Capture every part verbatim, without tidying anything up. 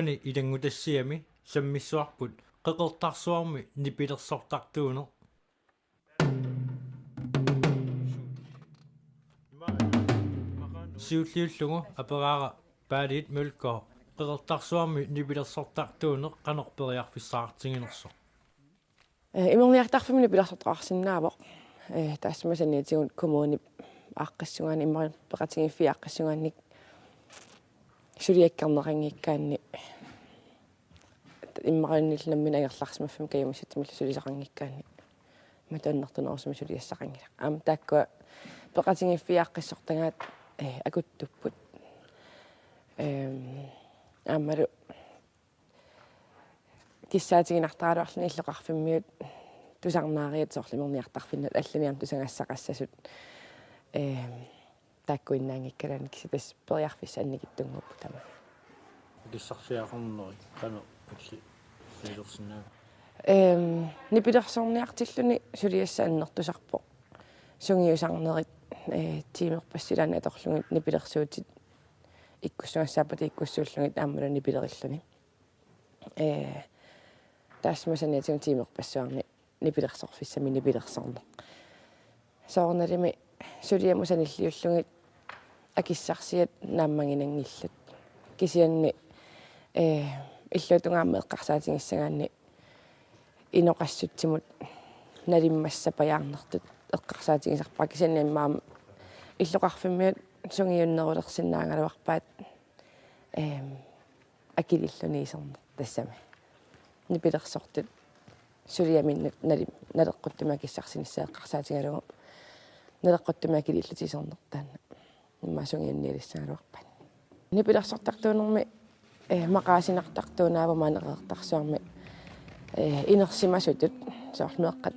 Ilanngutassiami sammissavarput Qeqertarsuarmi nipilersortartuuneq. Siulliullugu aperaara Paaliit Mølgaard Qeqertarsuarmi nipilersortartuuneq qanoq periarfissaqartiginersoq. Eh, imerniartarfimmi nipilersortaqarsinnaavoq. Eh, taassuma saniatigut kommunip aaqqissugaanni, imaluunniit peqatigiiffiit aaqqissugaanni suliakkerneqanngikkaanni, imaluunniit nammineq angerlarsimaffimmi kajumissatsiminillu sulisaqanngikkaanni, matuma annertunerusumik suliassaqanngilaq. Aamma taakkua peqatigiiffiit aaqqissortagaat, eh, akuttupput. Ehm, aammalu kissaatiginartaraluarluni illoqarfimmiut tusarnaariat, soorlu imerniartarfinnut allani aamma tusagassaqassasut, eh, taakkuinnaanngikkaluarluni, kisianni tassa periarfissat annikitsunnguupput tamaasa. Akissarsiaqarnerit qanoq illit nipilersinnaaviuk? Ehm, nipilersorniartilluni suliassaq annertusarpoq. Sungiusarnerit, eh, tiimerpassuit ilaanni atorlugit nipilersuutit ikkussugassaappata ikkussuullugit aammalu nipilerilluni. Eh, taassuma saniatigut tiimerpassuarni nipilersorfissamik nipilersorneq. Soorunalimi suliamut sanilliullugit akissarsiat naammaginanngillat. Kisianni, eh, illuatungaani eqqarsaatigissagaanni inoqassutsimut nalimmassapajaarnertut eqqarsaatigisarpara, kisianni aamma illoqarfimmiut sungiunnerulersinnaagaluarpaat, ehm, akililluni iserneq tassami. Nipilersortut suliaminnut nali-, naleqquttumik akissarsinissaat eqqarsaatigalugu naleqquttumik akilillutik iserneq taanna immaqa sungiunnialissagaluarpaat. Nipilersortartuunermi, eh, maqaasinartartuunaavoq maani Qeqertarsuarmi, eh, inersimasutut, soorlu meeqqat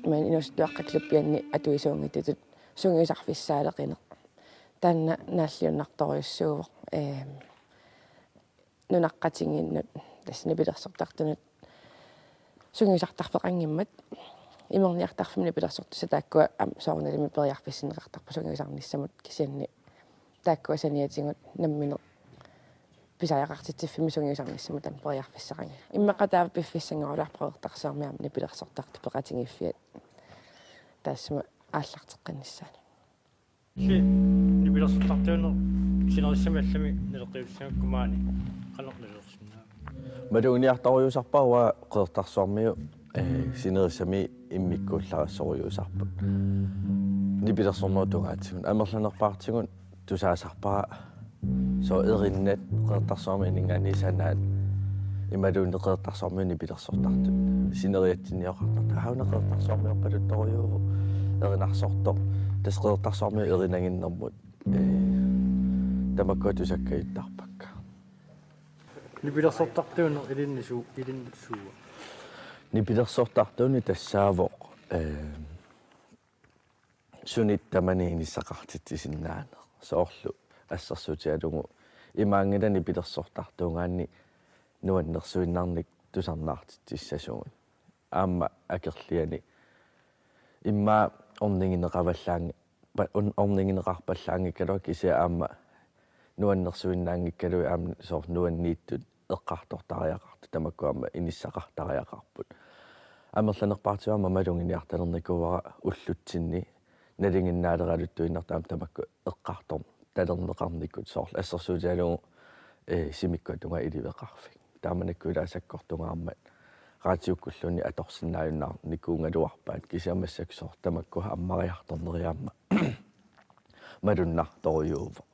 maani inuusuttuaqqat klubbianni atuisuunngitsutut sungiusarfissaaleqineq. Taanna naalliunnartorujussuuvoq, eh, nunaqqatigiinnut, tassa nipilersortartunut sungiusartarfeqanngimmat. Imerniartarfimmi nipilersortussat taakkua aamma soorunalimi periarfissinneqartarput sungiusarnissamut, kisianni taakkua saniatigut nammineq pisariaqartitsiffimmi sungiusarnissamut aamma periarfissaqanngilaq. Immaqa taava piffissanngoraluarpoq Qeqertarsuarmi aamma nipilersortartut peqatigiiffiat taassuma aallarteqqinnissaanut. Nipilersortartuuneq sinerissami allami naleqqiutissagukku maani qanoq nalilersinnaaviuk? Maluginiartorujussuusarpara uanga Qeqertarsuarmiut, eh, sinerissami immikkuullarissorujussuusarput. Nipilersornerup tungaatigut. Amerlanerpaartigut tusaasarpara soorlu erinnat Qeqertarsuarmiuninngaanniit sanaat imaluunniit Qeqertarsuarmiut nipilersortartut. Sineriatsinniortartut. Aana Qeqertarsuarmiorpaluttorujuuvoq erinarsortoq. Tassa Qeqertarsuarmiut erinaginnermut, eh, tamakkua tusakkajuttarpakka. Nipilersortartuuneq ilinnut suu-, ilinnut suua? Nipilersortartuuneq tassaavoq, eh, suut tamanit inissaqartitsisinnaaneq. Soorlu assersuutigalugu imaanngilaq nipilersortartuugaanni nuannersuinnarnik tusarnaartitsissasugut. Aamma akerlianik immaqa ornigineqavallaanngi-, pa-, un-, ornigineqarpallaanngikkaluaq kisianni aamma nuannersuinnaanngikkaluit aamma soorlu nuanniittut eqqartortariaqartut tamakku aamma inissaqartariaqarput. Amerlanerpaartigut aamma maluginiartalernikuuara ullutsinni nalinginnaaleraluttuinnartoq aamma tamakku eqqartortalerneqarnikut soorlu assersuutigalugu, eh, Simikkut tungaa iliveqarfik. Taamanikkut ilaat sakkortungaarmat raatiukkulluunniit atorsinnaajunnaarnikuugaluarpaat kisianni massakkut soorlu tamakku ammariartorneri aamma malunnartorujuuvoq.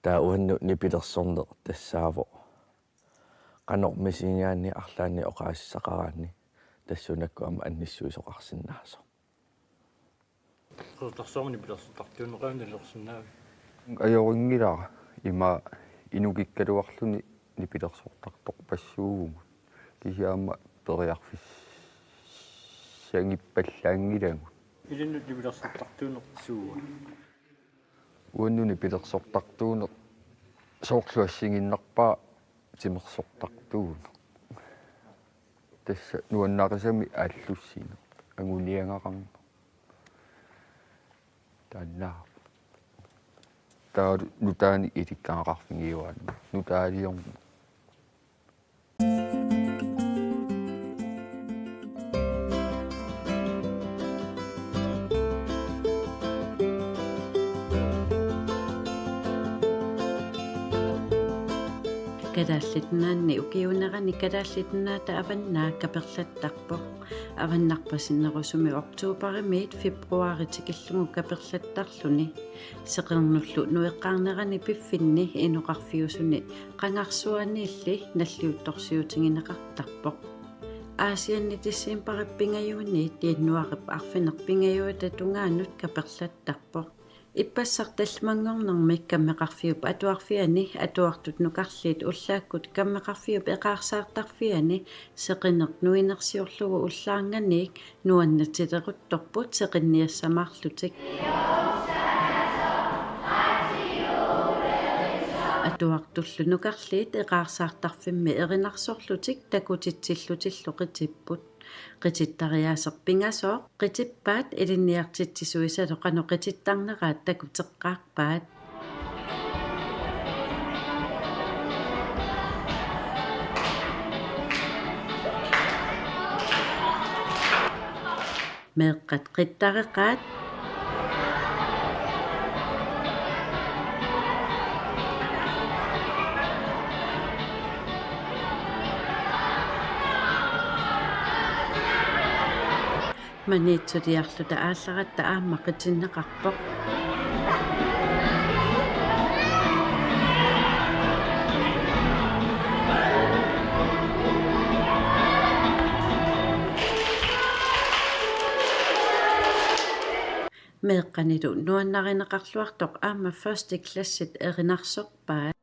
Taava uannut nipilersorneq tassaavoq qanoq misigigaanni arlaannik oqaasissaqaraanni tassuunakkut aamma annissuisoqarsinnaasoq. Qeqertarsuarmi nipilersortartuuneq qanoq nalilersinnaaviuk? Ajorinngilaq ima inukikkaluarluni nipilersortartorpassuuvugut. Kisianni aamma periarfissanngippallaanngilagut. Ilinnut nipilersortartuuneq suua? Uannut nipilersortartuuneq soorlu assigiinnarpaa timersortartuuneq. Tassa nuannarisamik aallussineq, anguniagaqarneq. Taanna. Taava nutaanik ilikkagaqarfigiuaannarpoq. Nutaaliorneq. Kalaallit Nunaanni ukiuunerani Kalaallit Nunaata avannaa kaperlattarpoq. Avannarpasinnerusumi oktoberimiit februaari tikillugu kaperlattarluni. Seqernullu nueqqaarnerani piffinni inoqarfiusuni qangarsuaniilli nalliuttorsiutigineqartarpoq. Aasianni decembarip pingajuanniit januaarip arfineq-pingajuata tungaanut kaperlattarpoq. Ippassaq tallimanngornermi Kammeqarfiup Atuarfiani atuartut nukarliit ullaakkut Kammeqarfiup eqaarsaartarfiani seqineq nuinersiorlugu ullaarnganiit nuannatsileruttorput seqinniassamaarlutik. Atuartullu nukarliit eqaarsaartarfimmi erinarsorlutik takutitsillutillu qitipput. Qitittariaaseq pingasooq qitippaat ilinniartitsisuisalu qanoq qitittarneraat takuteqqaarpaat. Meeqqat qittareqaat. Maniitsuliarluta aallaratta aamma qitinneqarpoq. Meeqqanilu nuannarineqarluartoq aamma første klassit erinarsorpaat.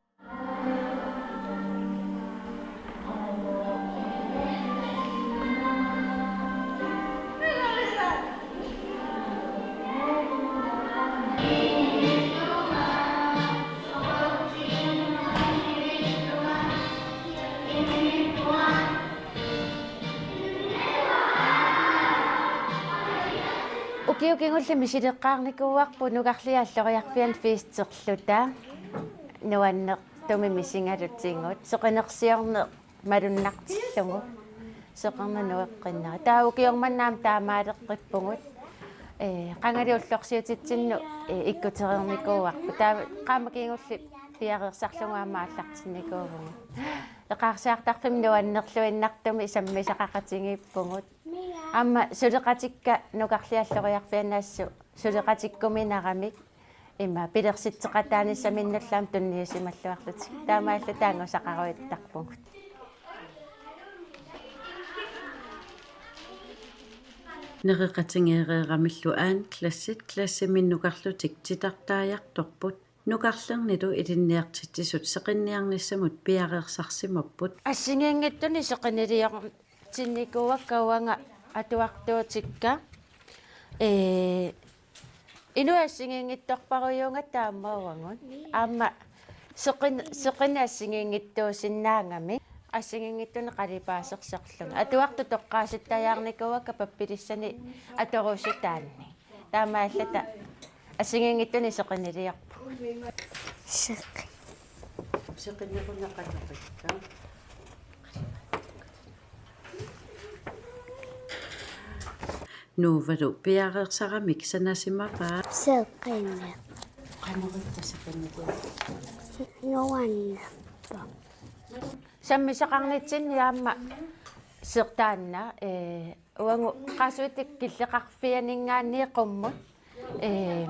Ukioq kingulleq misileqqaarnikuuarput nukarliaalloriarfiani festerluta. Nuannertumik misigalutigut. Seqinersiorneq malunnartillugu. Seqernup nueqqinnera. Taava ukioq manna aamma taamaaleqqippugut. Ee, qangali ullorsiutitsinnut, ee, ikkutereernikuuarput. Taava qaammat kingulleq piareersarlugu aamma aallartinnikuuvugut. Eqaarsaartarfimmi nuannerluinnartumik sammisaqaqatigiippugut. Aamma suleqatikka nukarliaalloriarfiani assut suleqatikkuminaramik ima pilersitseqataanissaminnullu aamma tunniusimalluarlutik. Taamaalilluta angusaqaruittarpugut. Nereqatigeereeramillu anden klassit klassimi nukarlutik titartaajartorput. Nukarlernilu ilinniartitsisut seqinniarnissamut piareersarsimapput. Assigiinngitsunik seqiniliortinnikuuakka uanga atuartuutikka. Ee, inuit assigiinngitsorparujuugatta aamma uagut. Aamma seqin-, seqineq assigiinngitsuusinnaagami. Assigiinngitsunik qalipaasersorlugit. Atuartut toqqaasittajaarnikuuakka pappilissani atorusutaanni. Taamaalilluta assigiinngitsunik seqiniliorpugut. Seq. Seqineruneqalerikka. Nuuvalu piareersaramik sanasimavaa. Seqineq. Qanoq ittut seqineq? Nuannerpoq. Sammisaqarnitsinni aamma seq taanna, ee, uagut qaasuitik killeqarfianinngaanniit qummut, ee,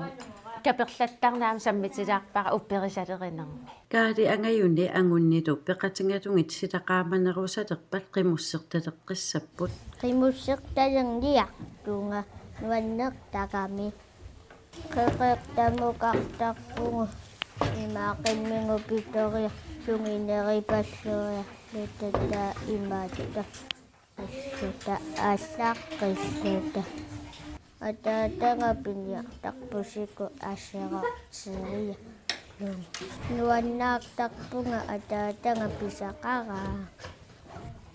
kaperlattarneq aamma sammitilaarpara upperisalerinermi. Kaali angajuni angunnilu peqatigalugit silaqaamanerusalerpat qimussertaleqqissapput. Qimussertalerniartunga nuannertarami. Qeqertamukartarpugut ima qimmigut pitoriarlugit neripalloriarluta imaattoq. Qissuta aallaqqissuta. Ataataga piniartarpusiku aserorteriarlugu. Nuannaartarpunga ataataga pisaqaraangat.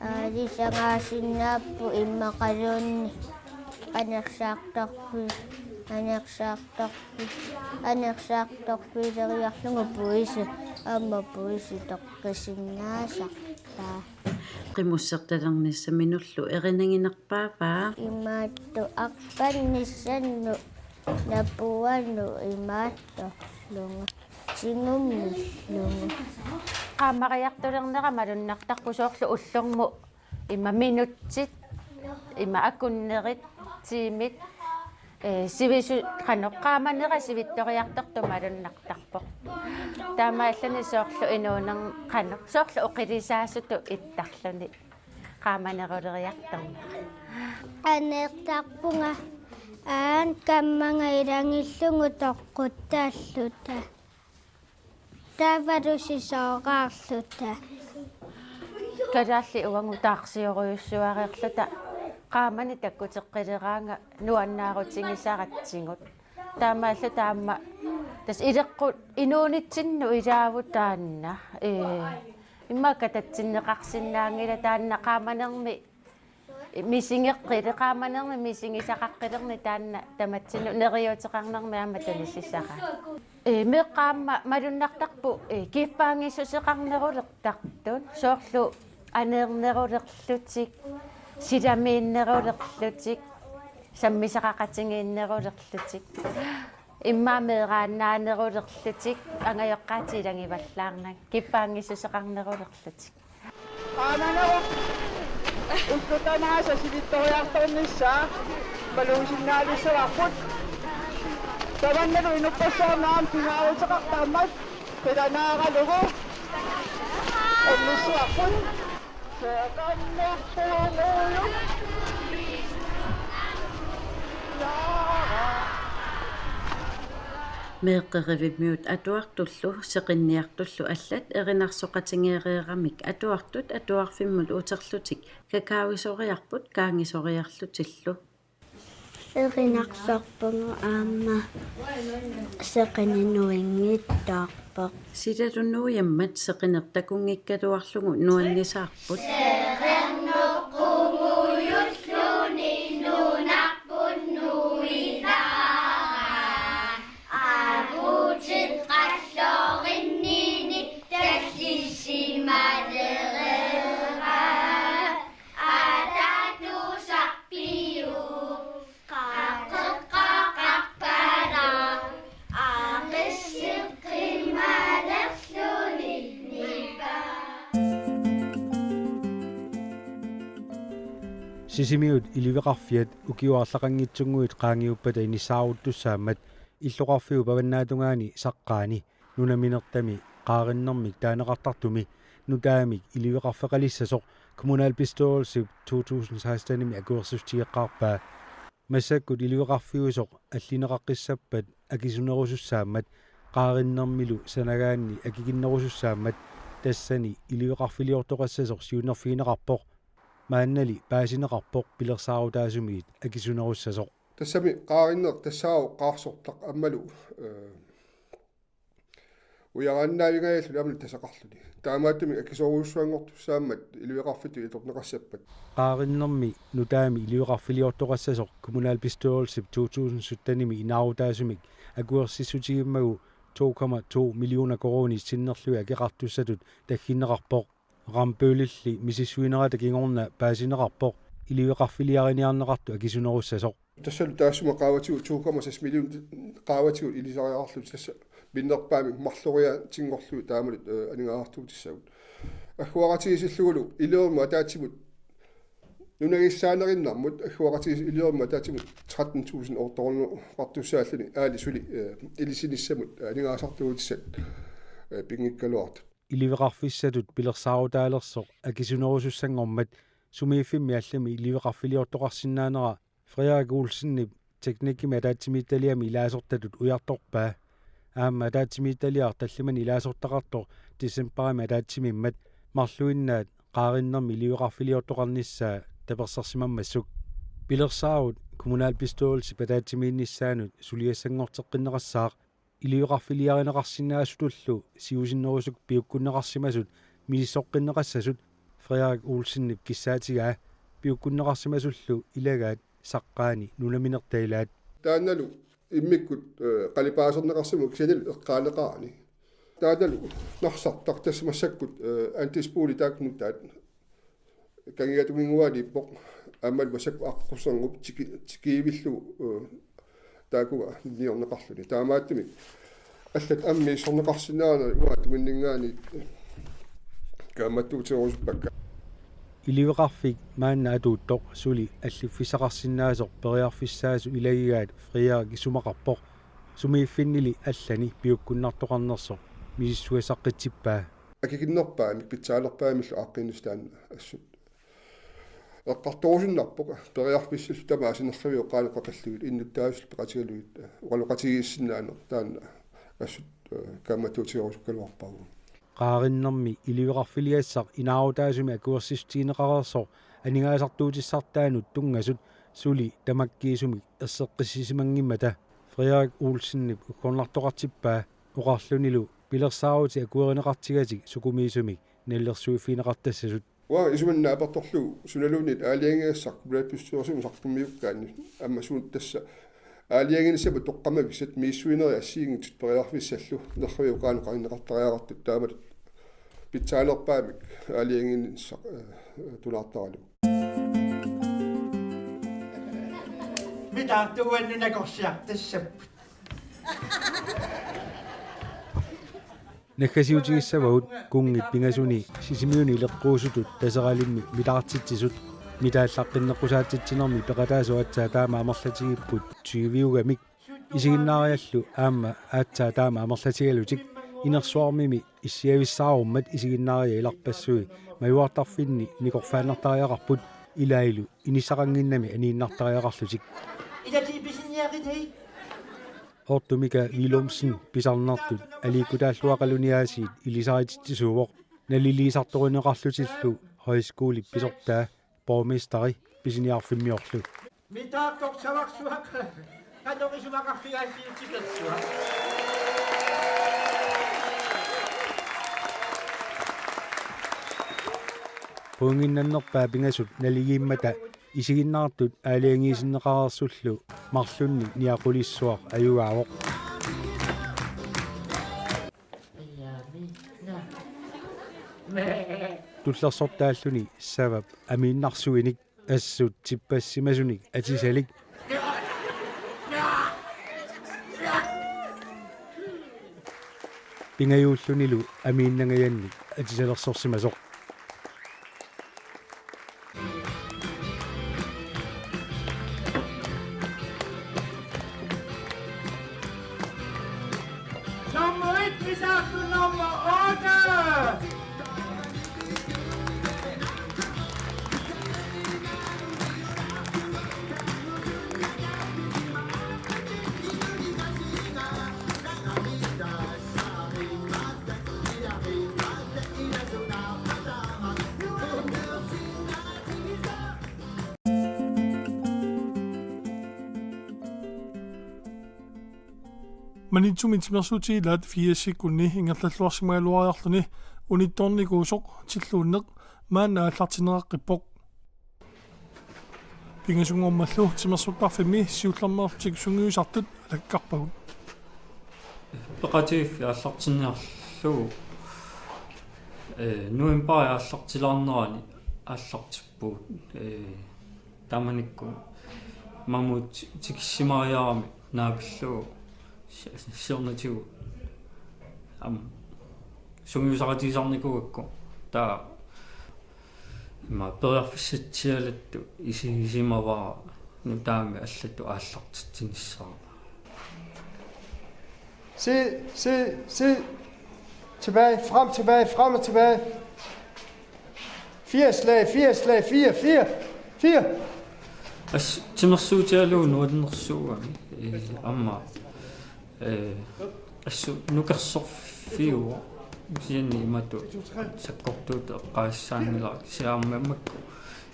Aalisagaasinnaapput immaqaluunniit anersaartorfi-, anersaartorfi-, anersaartorfileriarlugu puisi aamma puisi toqqisinnaasarpaa. Qimussertalernissaminullu erinaginerpaavaa. Imaattoq arpannissannut napuanut imaattorlunga. Tigumillugu. qaammariartulernera malunnartarpoq, soorlu ullormut ima minutsit, ima akunnerit, tiimit, ee, sivisu-, qanoq, qaamanera sivitsoriartortoq malunnartarpoq. Taamaalluni soorlu inuunermi qanoq, soorlu oqilisaasutut ittarluni qaamaneruleriartornera. Aneertarpunga aana kammanga ilagillugu toqquttalluta. Taavalu sisooraarluta. Kalaallit uagut taarsiorujussuareerluta qaamaneq takkuteqqileraangat nuannaarutigisaratsigu. Taamaallu taama tassa ileqqut inuunitsinnut ilaavugut taanna. Ee, immaqa katatsinneqarsinnaanngilaq taanna qaamanermi misigeqqi-, qaamanermi misigisaqaqqilerneq taanna tamatsinnut neriuuteqarnermi aamma tunisisara. Ee, meeqqat aamma malunnartarput, ee, kiffaanngissuseqarnerulertartut, soorlu aneernerulerlutik, silamiinnerulerlutik, sammisaqaqatigiinnerulerlutik, immaqa meeraannaanerulerlutik, angajoqqaatilagivallaarnak, kiffaanngissuseqarnerulerlutik. Qaamanerup ullut tamaasa sivitsoriartornissaa malugisinnaalissavarput. Tamannalu inuppassuarnit aamma pingaaruteqartarmat qilanaaralugu annissavarput. Seqinnerpugut. Meeqqerivimmiut atuartullu seqinniartullu allat erinarsoqatigeereeramik atuartut atuarfimmut uterlutik kakavisoriarput kaanngisoriarlutillu. Erinarsorpugut aamma seqineq nuinngitsoorpoq. Silallu nuiammat seqineq takunngikkaluarlugu nuannisaarput. Sisimiut iliveqarfiat ukiut arlaqanngitsunnguit qaangiuppata inissaaruttussaammat illoqarfiup avannaatungaani Saqqaani nunaminertami qaarinermik taaneqartartumi nutaamik iliveqarfeqalissasoq kommunalbestyrelsip to tusind sekstenimi akuersissutigeqqaarpaa. Massakkut iliveqarfiusoq allineqaqqissappat akisunerusussaammat qaarinermilu sanagaanni akikinnerusussaammat tassani iliveqarfiliortoqassasoq siunnerfigineqarpoq. Maannali paasineqarpoq pilersaarutaasumiit akisunerussasoq. Tassami qaarineq tassaavoq qaarsortaq aammalu, ee, ujarannaavingajalluni aammalu tasaqarluni. Taamaattumik akisoorujussuanngortussaammat iliveqarfittut ilorneqassappat. Qaarinermi nutaami iliveqarfiliortoqassasoq kommunalbestyrelsip to tusind syttenimi inaarutaasumik akuersissutigimmagu to komma to millioner koruunit sinnerlugit akeqartussatut tagginneqarpoq. Rambøllilli misissuinerata kingorna paasineqarpoq iliveqarfiliariniarneqartut akisunerussasoq. Tassalu taassuma qaavatigut to komma seks million qaavatigut ilisariaqarlutik tassa minnerpaamik marloriaatinngorlugit taamaattut, ee, aningaasartuutissagut. Agguaqatigiissillugulu iliornermut ataatsimut nunagissaanermut agguaqatigiissut iliornermut ataatsimut tretten tusind otte hundrede oqartussaalluni aali suli, ee, ilisinissamut, ee, aningaasartuutissat, ee, pinngikkaluartut. Iliveqarfissatut pilersaarutaalersoq akisunerusussanngormat sumiiffimmi allami iliveqarfiliortoqarsinnaanera Frederik Olsenip Teknikkimi ataatsimiititaliami ilaasortatut ujartorpaa. Aamma ataatsimiititaliaq tallimanik ilaasortaqartoq decembarimi ataatsimiimmat marluinnaat qaarinermi iliveqarfiliortoqarnissaa tapersersimammassuk. Pilersaarut kommunalbestyrelsip ataatsimiinnissaanut suliassanngorteqqinneqassaaq. Iliveqarfiliarineqarsinnaasutullu siusinnerusukkut piukkunneqarsimasut misissoqqinneqassasut Frederik Olsenip kissaatigaa, piukkunneqarsimasullu ilagaat Saqqaani nunaminertai ilaat. Taannalu immikkut, ee, qalipaaserneqarsimavoq kisianni eqqaaneqarani. Taannalu Narsartaq tassa massakkut, ee, andelsbolig taakku nutaat. Kangiatungiguaniippoq aammalu massakkut aqquserngup tiki-, tikiivillugu, ee, taakunga niorneqarluni. Taamaattumik allat aamma misissorneqarsinnaanerat uanga tunginninngaanniit, ee, Kaammattuuterusuppakka. Iliveqarfik maanna atuuttoq suli alliffissaqarsinnaasoq periarfissaasut ilagigaat Frederik isumaqarpoq. Sumiiffinnili allani piukkunnartoqarnersoq misissugassaqqitsippaa. Akikinnerpaamik pitsaanerpaamillu aaqqinnissaat assut eqqartorusunnarpoq, periarfissallu tamaasa nerriviup qaanut qaqillugit innuttaasullu peqatigalugit oqaloqatigiissinnaaneq taanna assut, eh, kaammattuuterusukkalaarpagut. Qaarinnermi iliveqarfiliassaq inaarutaasumik akuersissutigineqareersoq aningaasartuutissartaanut tunngasut suli tamakkiisumik erseqqissisimanngimmata Frederik Olsenip uggornartoqartippaa oqarlunilu pilersaarutit akuerineqartigatik sukumiisumik nalilersuiffigineqartassasut. Uanga isumanna apertorlugu sunaluunniit aalajangigassaq kommunalbestyrelsimi saqqummiukkaanni aamma suut tassa aalajangiinissamut toqqammavissat misissuinerit assigiinngitsut periarfissallu nerriviup qaanut qaninneqartariaqartut taamatut pitsaanerpaamik aalajangiinissaq, eh, tunaartaralugu. Mitaartuguannut nakorsiartassapput. Naggasiutigissavagut kunngit pingasuni Sisimiuni ileqquusutut Taseralimmi mitaartitsisut. Mitaallaqqinneqqusaatsitsinermi peqataasoq aatsaat taama amerlatigipput tyviugamik. Isiginnaariallu aamma aatsaat taama amerlatigalutik inersuarmimi issiavissaarummat isiginnaaria ilarpassui majuartarfinni nikorfaannartariaqarput ilaallu inissaqannginnami aniinnartariaqarlutik. Ilatii pisiniarit hei. Otto Mika Willumsen pisarnertut aliikkutaalluaqaluni aasiit ilisarititsisuuvoq. Naliliisartorineqarlutillu højskolip pisortaa borgmesteri pisiniarfimmiorlu. Mitaartorsavarsuaq qanoq isumaqarfigaassiuk tipersuaq. Pointinnannerpaat pingasut naligiimmata isiginnaartut aalajangiisinneqareersullu marlunnik niaqulissuaq ajugaavoq. Tullersortaalluni savap amiinnarsuinik assut tippassimasunik atisalik. Pingajuullunilu amiinnangajannik atisalersorsimasoq. Nummer et, vi tager nummer otte. Maniitsumi timersuutit ilaat firsikkunni ingerlalluarsimagaluariarluni unittoornikuusoq Tilluunneq maanna aallartinneqaqqippoq. Pingasunngormallu timersortarfimmi siullermeerlutik sungiusartut alakkarpagut. Peqatigiiffik aallartinniarlugu, eh, novembarip aallartilaarnerani aallartippugut, eh, taamanikkut mamut tikissimariarami naapillugu si-, siornatigut aamma sungiusaqatigisarnikuugakku taava ima periarfissatsialattut isigisimavara nutaamik allatut aallartitsinissaa. Se, se, se. Tilbage, frem, tilbage, frem og tilbage. Fire slag, fire slag, fire, fire, fire. As, timersuutigalugu nuannersuugami, eh, aamma, eh, assut nukersorfiuvoq, kisianni imatut sakkortuutut eqqaassaanngilaq, kisianni aamma makku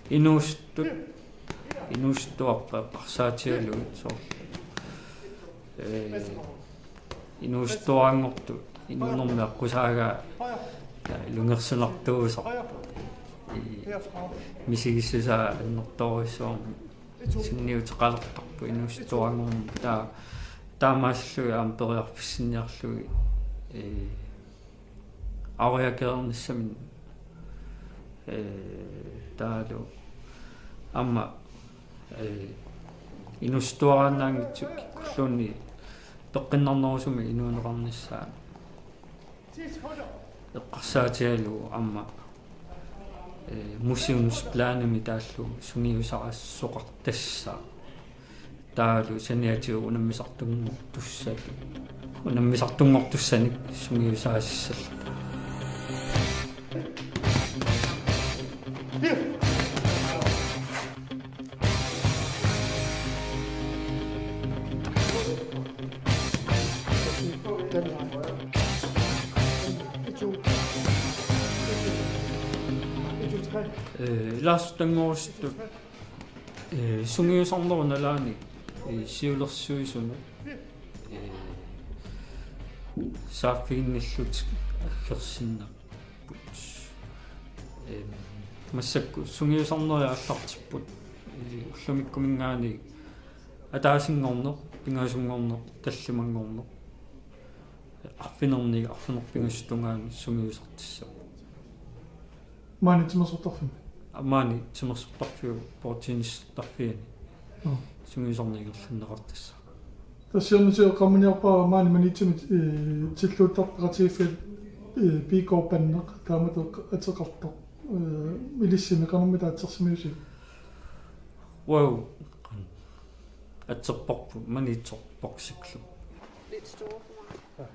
inuusuttut, inuusuttuarput eqqarsaatigalugit soorlu. Eh, inuusuttuaranngortut inuunermi aqqusaagaa, ja, ilungersunartuusoq. Eh, misigissusaa annertoorujussuarmik sunniuteqalertarpoq inuusuttuaranngormat, taa-, taamaasillugit aamma periarfissinniarlugit, eh, aoriakeernissaminnik, eh, taavalu aamma, eh, inuusuttuaraannaanngitsut kikkulluunniit peqqinnarnerusumik inuuneqarnissaat eqqarsaatigalugu aamma Ee, museumsplanimi taallugu sungiusarassuseqartassaaq. Taavalu saniatigut unammisartunngortussat, unammisartunngortussanik sungiusaassalluta. Ee, ilaassutanngorusuttoq, ee, sungiusarnerup nalaani, ee, siulersuisunut, ee, saaffiginnillutik aggersinnaapput. Ee, massakkut sungiusarnerit aallartipput, ee, ullumikkuminngaanniit ataasinngorneq, pingasunngorneq, tallimanngorneq. Arfininni, arfineq-pingasut tungaanut sungiusartassapput. Maani timersortarfimmi? Aa, maani timersortarfiup bordtennisittarfiani. Nå. Sungiusarneq ingerlanneqartassaaq. Tassa siornatigut eqqaamaniarpara maani Maniitsumi, ee, tilluuttarfeqatigiiffiat, ee, B K-panneq taamatut ateqartoq. Ee, ilissimi qanormita atsersimaviuk? Wow. Atserparput Maniitsoq Bokseklub. Lidt store for mig.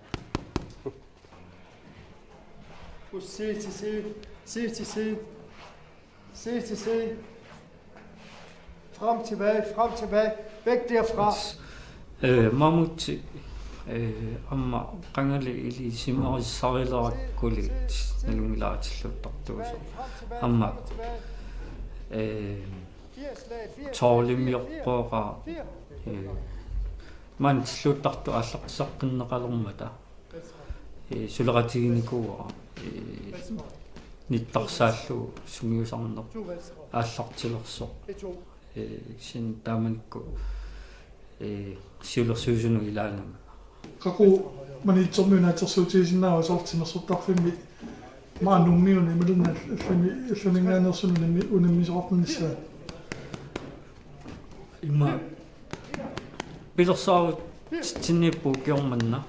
Husk, side til side. Side til side. Side til side. Frem, tilbage, frem, tilbage. Væk derfra. Ee, Mamuti, ee, aamma qangali ilisimarisarilerakkulit nalunngilaatilluuttartuusoq. Aamma, ee, toorlimiorpoqa, ee, maani tilluuttartut aallartisaqqinneqalermata, ee, suleqatiginikuuara, ee, nittarsaallugu sungiusarneq aallartilersoq. Ee, kisianni taamanikkut, ee, siulersuisunut ilaanama. Qaqugu Maniitsormiunut assersuutigisinnaava soorlu timersortarfimmi maani Nuummiuni imaluunniit allami-, allaminngaanneersunik unammi-, unammisoqarnissaa? Ima pilersaarutitsinniippugut ukioq manna.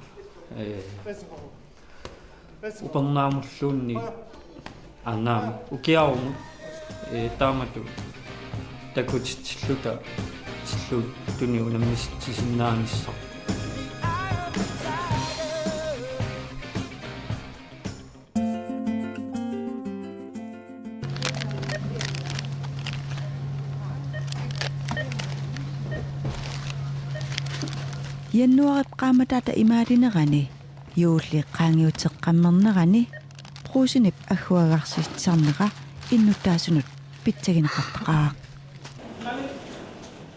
Ee, upernaamulluunniit, aa, naamik, ukiarumut, ee, taamatut takutitsilluta tilluuttunik unammisitsisinnaanissaq. Januaarip qaammataata imaalinerani, juulli qaangiuteqqammernerani, Brugsenip agguagarsitsisarnera innuttaasunut pitsagineqartaqaaq.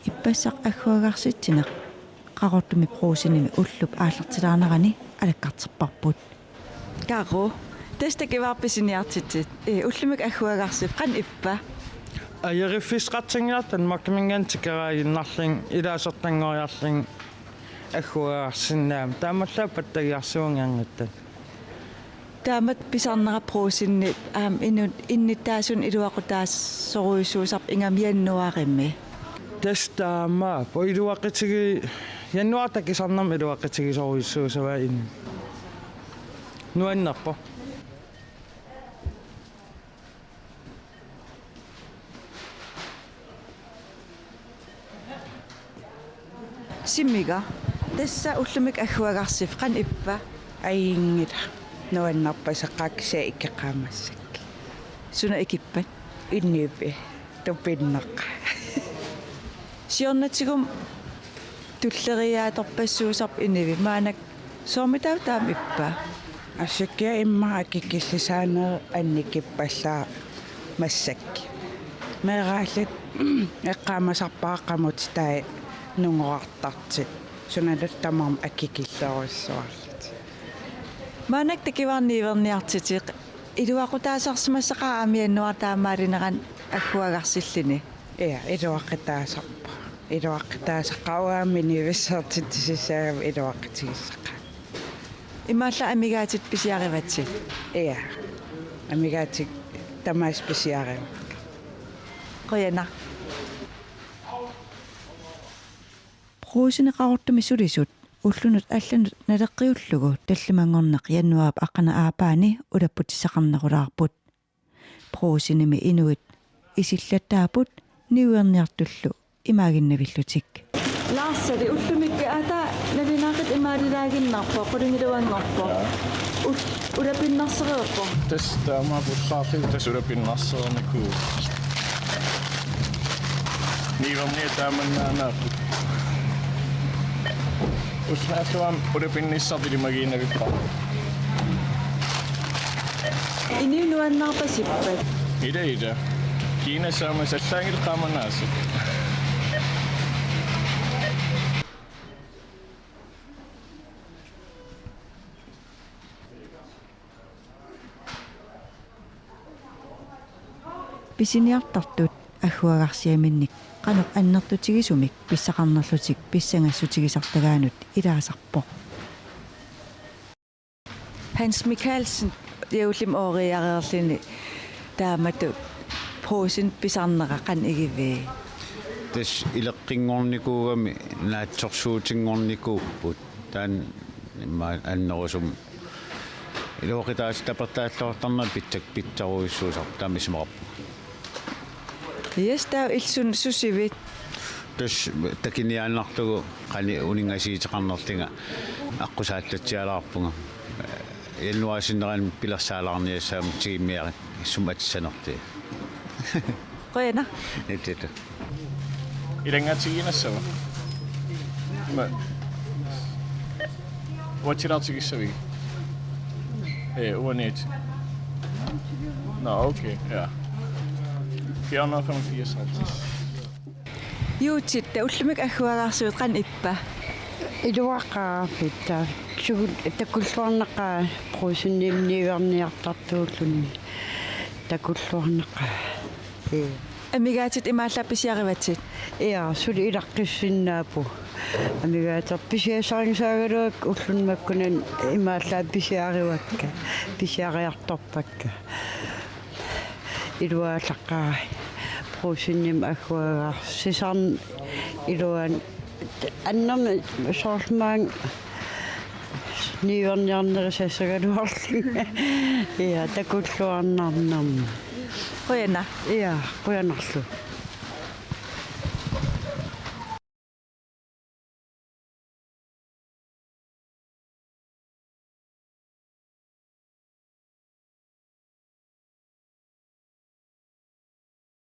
Ippassaq agguagarsitsineq Qaqortumi Brugsenimi ullup aallartilaarnerani alakkarterparput. Kaqu, tassa takivaarput pisiniartitit. Ee, ullumikkut agguagarsif qanoq ippa? Ajoriffissaqartinniarlugu Danmarkiminngaanniit tikeraaginnarlunga, ilaasortanngoriarlunga agguagarsinnaammat. Taamaallaat pattagiarsuunngitsoq. Taamatut pisarnera Brugsenip aamma innu-, innuttaasunut iluaqutaasorujussuusarpoq ingammik januaarimi. Tassa taamaappoq, iluaqutigi-, januaarip takusarnermut iluaqutigisorujussuusavaa inuit. Nuannerpoq. Simiga, tassa ullumikkut agguagarsif qanoq ippa? Ajunngilaq, nuannerpoq, aseqqaakkisia ikioqaaq massakkut. Suna ikippat? Inuup tupinneq. Siornatigummi tulleriiaatorpassuusarpoq inuit, maannakkut soormitaava taama ippa? Asukkiaq immaqa akikillisaanerit annikippallaaq massakkut. Meeraalluta eqqaamasarpara qamutit taava nungorartartut. Sunaluunniit tamarmik akikillerujussuarlutik. Maannakkut takuarniiverniartitit, iluaqutaasarsimassaqaara aamma januaarip taamaalinerani agguagarsilluni. Ja, iluaqutaasarpoq. Iluaqutaasaqaaq, uanga aamma inuuissortitsissaagama iluaqutigissaqaanga. Imaallaat amigaatit pisiarivatit? Ja. Amigaatit tamaasa pisiarivagut. Qujanaq. Brugsenip Qaqortumi sulisut ullunut allanut naleqqiullugu tallimanngorneq januaarip aqqaneq-aapaani ulapputissaqarnerulaarput. Brugsenimi inuit isillattaapput niuerniartullu imaaginnavillutik. Larsali ullumikkut ata nalunaaqutaq imaalilaaginnarpoq qulingiluanngorpoq. Ul-, ulapinnarsereerpoq. Tassa taamaappoq ullaarlugu tassa ulapinnarsereernikuuvoq. Niuerniat taamannaanaapput. Ullaarluaam ulapinnissartik ilimagiinnavippara. Inuit nuannaarpasippat? Ila ila. Kiinassaammat allaanngilaq qaamanaasut. Pisiniartartut agguagarsiaminnik qanoq annertutigisumik pissaqarnerlutik pissangassutigisartagaannut ilaasarpoq. Hans Mikaelsen, juullimi ooriareerluni taamatut Brugsen pisarnera qanoq igivii? Tassa ileqqinngornikuugami naatsorsuutinngornikuupput. Taanna immaqa annerusumik iluaqutaasut tapertaalluartarnerat pitsak-, pitsarujussuusarput taama isumaqarpunga. Yes, taava illit suna susivit? Tassa takuniaannarlugu qanoq uninngasiuteqarnerlunga aqqusaallatsialaarpunga. Januaarip sinnerani pilersaalaarniassammat tigummiarit sumut atissanerlunga. Qujanaq. Illit. Ilanngaatigiinnassava? Ima. Uatsilaartigissavigit? Ee, uaniit. Nå, okay, ja. Fire hundrede og femogfirs. Juutit, ullumikkut agguagarsuit qanoq ippa? Iluaqaarput. Sugut takulluarnaqaat Brugsenimi niuerniartartuulluni. Takulluarnaqaat. Ee. Amigaatitta imaallaat pisiarivatit? Ja, suli ilaqqissinnaavoq. Amigaatit pisiassarinngisaagaluakka ulluni makkunani imaallaat pisiarivakka. Pisiariartorpakka. Iluaallaqaaq. Brugsenimi agguagarsisarn iluan annermi soorlu maanga niuerniarnerisassagaluarlunga. Ja, takulluarnarnerma. Qujanaq. Ja, qujanarlu.